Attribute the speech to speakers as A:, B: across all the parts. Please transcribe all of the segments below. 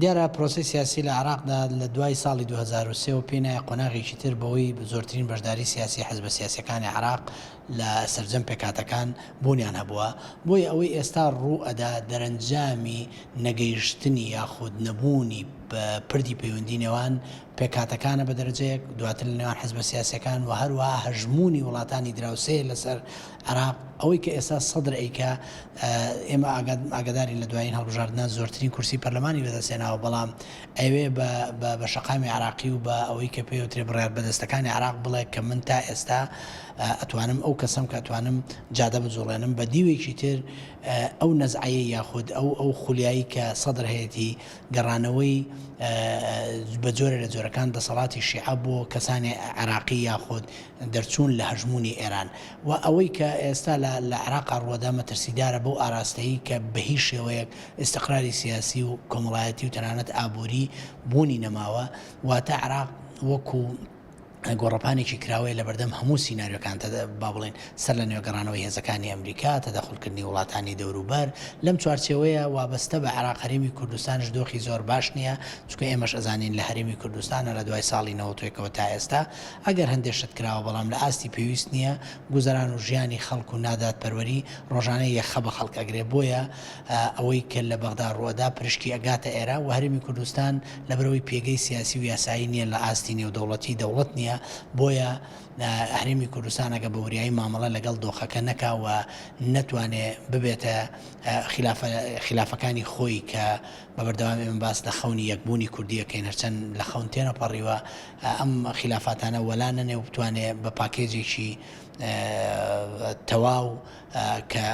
A: دیارە پرۆسەی سیاسی لە عێراقدا لە دوای ساڵی 2003 وە پێی نایە قۆناغێکی تر بەوەی زۆرترین بەشداری سیاسی حزبە سیاسیەکانی عێراق لە سەرجەم پێکهاتەکان بوونیان هەبووە، بۆیە ئەوەی ئێستا ڕوو ئەدا دەرەنجامی نەگەیشتنی یاخود نەبوونی پردی پەیوەندی نێوان پێکهاتەکانە بە دەرەجەیەک، دواتر لە نێوان حزبە سیاسیەکان و هەروەها هەژموونی وڵاتانی دراوسێ لەسەر عێراق، ئەوەی کە ئێستا سەدر ئەیکا ئێمە ئاگادارین لە دوایین هەڵبژاردنە زۆرترین کورسی پەرلەمانی بەدەستهێناوە، بەڵام ئەیەوێ بە بە شەقامی عێراقی و بە ئەوەی کە پێی وترێ بڕیار بەدەستەکانی عێراق بڵێ کە من تا ئێستا ئەتوانم ئەو کەسەم کە ئەتوانم جادە بجوڵێنم، بە دیوێکی تر ئەو نەزعەیەی یاخود ئەو ئەو خولیایی کە سەدر هەیەتی گەڕانەوەی بە جۆرێ لە جۆرەکان دەسەڵاتی شیعە بۆ کەسانی عێراقی یاخود دەرچوون لە هەژموونی ئێران و ئەوەی کە ئێستا لە لە عێراقا ڕووەدا مەترسیدارە بەو ئاراستەیی کە بە هیچ شێوەیەک ئیستقراری سیاسی و کۆمەڵایەتی و تەنانەت ئابووری بوونی نەماوە واتە عێراق وەکوو گۆڕەپانێکی کراوەیە لەبەردەم هەموو سیناریۆکان با بڵێین سەر لە نوێ گەڕانەوەی هێزەکانی ئەمریکا، تەدەخولکردنی وڵاتانی دەوروبەر، لەم چوارچێوەیە وابەستە بە عێراق هەرێمی کوردستانش دۆخی زۆر باش نییە، چونکە ئێمەش ئەزانین لە هەرێمی کوردستانە لە دوای ساڵی نەوەتویەکەوە تا ئێستا ئەگەر هەندێ شت کراوە بەڵام لە ئاستی پێویست نییە، گوزەران و ژیانی خەڵک و نادادپەروەری ڕۆژانە یەخە بە خەڵک ئەگرێ بۆیە ئەوەی کە لە بەغدا ڕووئەدا پرشکی ئەگاتە ئێرە و هەرێمی کوردستان لەبەرئەوەی پێگەی سیاسی و یاسایی نییە لە ئاستی نێودەوڵەتی دەوڵەت نییە بۆیە هەرێمی کوردستان ئەگە بە وریایی مامەڵە لەگەڵ دۆخەکە نەکا و نەتوانێ ببێتە خیلافە خیلافەکانی خۆی کە بە بەردەوام ئێمە باس لە خەونی یەکبوونی کوردی ئەکەین هەرچەند لە خەون تێنەپەڕیوە ئەم خیلافاتانە وەلا نەنێ و بتوانێ بە پاکێجێکی تەواو کە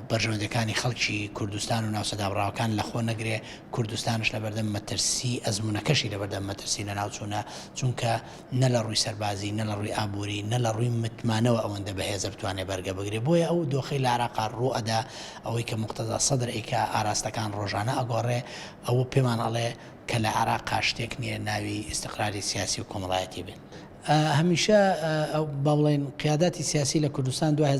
A: بەرژەوەندیەکانی خەڵکی کوردستان و ناوچە دابڕاوەکان لەخۆ نەگرێ، کوردستانش لەبەردەم مەترسی ئەزموونەکەشی لەبەردەم مەترسی لەناوچوونە، چونکە نە لە ڕووی سەربازی، نە لە ڕووی ئابووری، نە لە ڕووی متمانەوە ئەوەندە بەهێزە بتوانێ بەرگە بگرێ، بۆیە ئەو دۆخەی لە عێراقا ڕوو ئەدا، ئەوەی کە موقتەدا سەدر ئەیکا، ئاراستەکان ڕۆژانە ئەگۆڕێ، ئەوە پێمان ئەڵێ کە لە عێراقا شتێک نییە ناوی ئیستقراری سیاسی و کۆمەڵایەتی بێت. هەمیشە با بڵێین قیاداتی سیاسی لە کوردستان دوای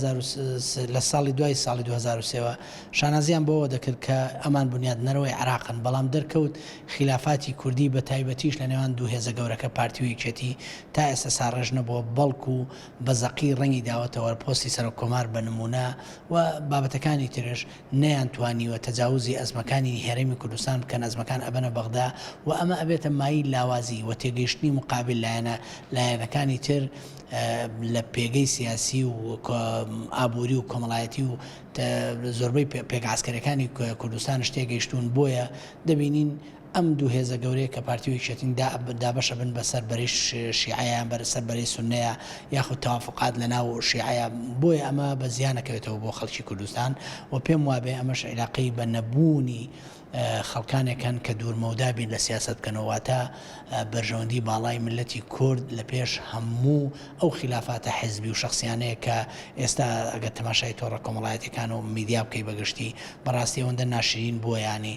A: لە ساڵی دوای ساڵی 2003 وە شانازیان بەوە دەکرد کە ئەمان بنیادنەرەوەی عێراقن بەڵام دەرکەوت خیلافاتی کوردی بە تایبەتیش لە نێوان دوو هێزە گەورەکە پارتی و یەکێتی تا ئێستا ساڕێژ نەبووە بەڵکو بە زەقی ڕەنگی داوەتەوە پۆستی سەرۆک کۆمار بە نمونە و بابەتەکانی ترش نەیانتوانیوە تەجاوزی ئەزمەکانی هەرێمی کوردستان بکەن، ئەزمەکان ئەبەنە بەغدا و ئەمە ئەبێتە مایەی لاوازی و تێگەیشتنی موقابیل لایەنە لایەنەکانی تر لە پێگەی سیاسی و ئابووری و کۆمەڵایەتی و زۆربەی پێگە عەسکەریەکانی کوردستانش تێگەیشتوون بۆیە دەبینین ئەم دوو هێزە گەورەیە کە پارتی و یەکێتین دابەشە بن بەسەر بەرەی شیعەیە یان بەسەر بەرەی سوننەیە یاخود تەوافوقات لەناو شیعەیە بۆیە ئەمە بە زیان ئەکەوێتەوە بۆ خەڵکی کوردستان و پێم وابێ ئەمەش عیلاقەی بە نەبوونی خەڵکانێک هەن کە دوورمەودا بیر لە سیاسەت بکەنەوە واتە بەرژەوەندی باڵای میللەتی کورد لە پێش هەموو ئەو خیلافاتە حزبی و شەخسیانەیە کە ئێستا ئەگەر تەماشای تۆڕە کۆمەڵایەتیەکان و میدیا بکەی بەگشتی بەڕاستی ئەوەندە ناشرین بووە یانی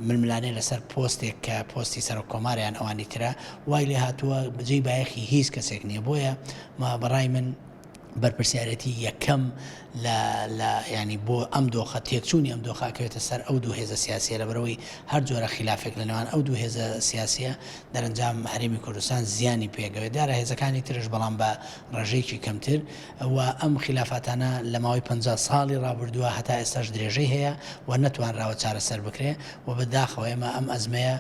A: ململانێ لەسەر پۆستێک کە پۆستی سەرۆک کۆمارە یان ئەوانی ترە وای لێ هاتووە جێی بایەخی هیچ کەسێک نییە بۆیە بەڕای من بەرپرسیارەتی یەکەم لە لە ینی بۆ ئەم دۆخە تێکچوونی ئەم دۆخە ئەکەوێتە سەر ئەو دوو هێزە سیاسیە لەبەرەوەی هەر جۆرە خلافێک لە نێوان ئەو دوو هێزە سیاسیە دەرەنجام هەرێمی کوردستان زیانی پێگەوێت دیارە هێزەکانی ترش بەڵام بە ڕێژەیەکی کەمتر و ئەم خیلافاتانە لە ماوەی 50 ساڵی ڕابردووە هەتا ئێستاش درێژەی هەیە و نەتوانراوە چارەسەر بکرێ و بە داخەوە ئێمە ئەم ئەزمەیە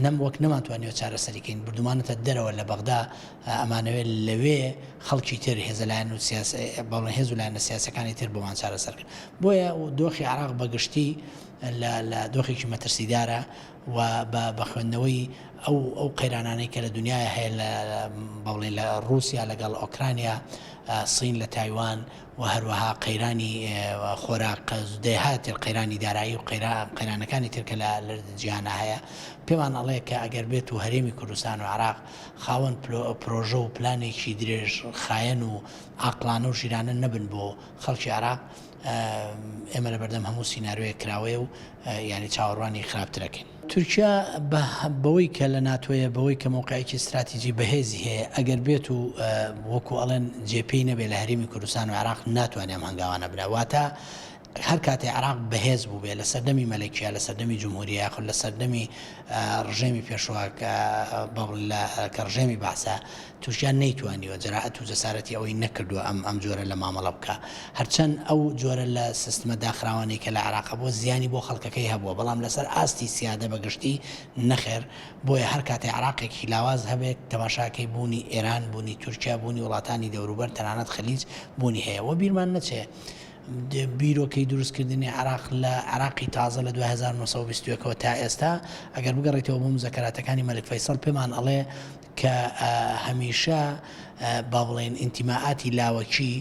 A: نەم وەک نەمانتوانیوە چارەسەری کەین بردومانەتە دەرەوە لە بەغدا ئەمانەوێت لەوێ خەڵکی تر هێزە لایەن و سیاس بەڵێ هێز و لایەنە سیاسەکانی تر بۆمان چارەسەر کەن بۆیە دۆخی عێراق بە گشتی لە لە دۆخێکی مەترسیدارە و بە بە خوێندنەوەی ئەو ئەو قەیرانانەی کە لە دنیایا هەیە لە با بڵێین لە ڕووسیا لەگەڵ ئۆکرانیا، سین لە تایوان و هەروەها قەیرانی خۆراک دەیەها تر قەیرانی دارایی و قەیرانەکانی تر کە لە جیهانا هەیە پێمان ئەڵێ کە ئەگەر بێت و هەرێمی کوردستان و عێراق خاوەن پرۆژە و پلانێکی درێژ خایەن و عاقڵانە و ژیرانە نەبن بۆ خەڵکی عێراق ئێمە لەبەردەم هەموو سیناریۆیەک کراوەیە و یانی چاوەڕوانی خراپترەکەین. تورکیا بەوەی کە لە ناتۆیە، بەوەی کە مەوقعێکی ستراتیجی بەهێزی هەیە، ئەگەر بێت و وەکو ئەڵێن جێ پێی نەبێ لە هەرێمی کوردستان و عێراق ناتوانێ ئەم هەنگاوانە بنا. واتە هەر کاتێ عێراق بەهێز بووبێ لە سەردەمی مەلەکیە، لە سەردەمی جمهوریە یاخود لە سەردەمی ڕژێمی پێشوە کە با بڵێین لە کە ڕژێمی بەعسە، تورکیا نەیتوانیوە جەرائەت و جەسارەتی ئەوەی نەکردووە ئەم ئەم جۆرە لە مامەڵە بکا. هەرچەند ئەو جۆرە لە سیستمە داخراوانەی کە لە عێراق هەبووە زیانی بۆ خەڵکەکەی هەبووە بەڵام لەسەر ئاستی سیادە بە گشتی نەخێر. بۆیە هەر کاتێ عێراقێکی لاواز هەبێت تەماشاکەی بوونی ئێران، بوونی تورکیا، بوونی وڵاتانی دەوروبەر تەنانەت خەلیج بوونی هەیە. وە بیرمان نەچێ بیرۆکەی دروستکردنی عێراق لە عێراقی تازە لە دوای 1921 ەوە تا ئێستا ئەگەر بگەڕێیتەوە بۆ مزەکەراتەکانی مەلک فەیسەڵ پێمان ئەڵێ کە هەمیشە با بڵێین ئینتیمائاتی لاوەکی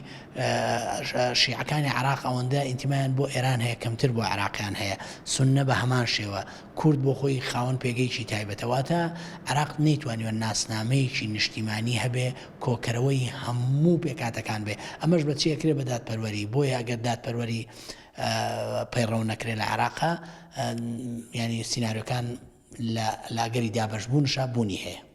A: شیعەکانی عێراق ئەوەندە ئینتیمایان بۆ ئێران هەیە کەمتر بۆ عێراقیان هەیە سوننە بە هەمان شێوە کورد بۆ خۆی خاوەن پێگەیەکی تایبەتە واتە عێراق نەیتوانیوە ناسنامەیەکی نیشتیمانی هەبێ کۆکەرەوەی هەموو پێکهاتەکان بێ ئەمەش بە چی ئەکرێ بە دادپەروەری بۆیە ئەگەر دادپەروەری پەیڕەو نەکرێ لە عێراقا یانی سیناریۆکان لە ئەگەری دابەشبوونشا بوونی هەیە.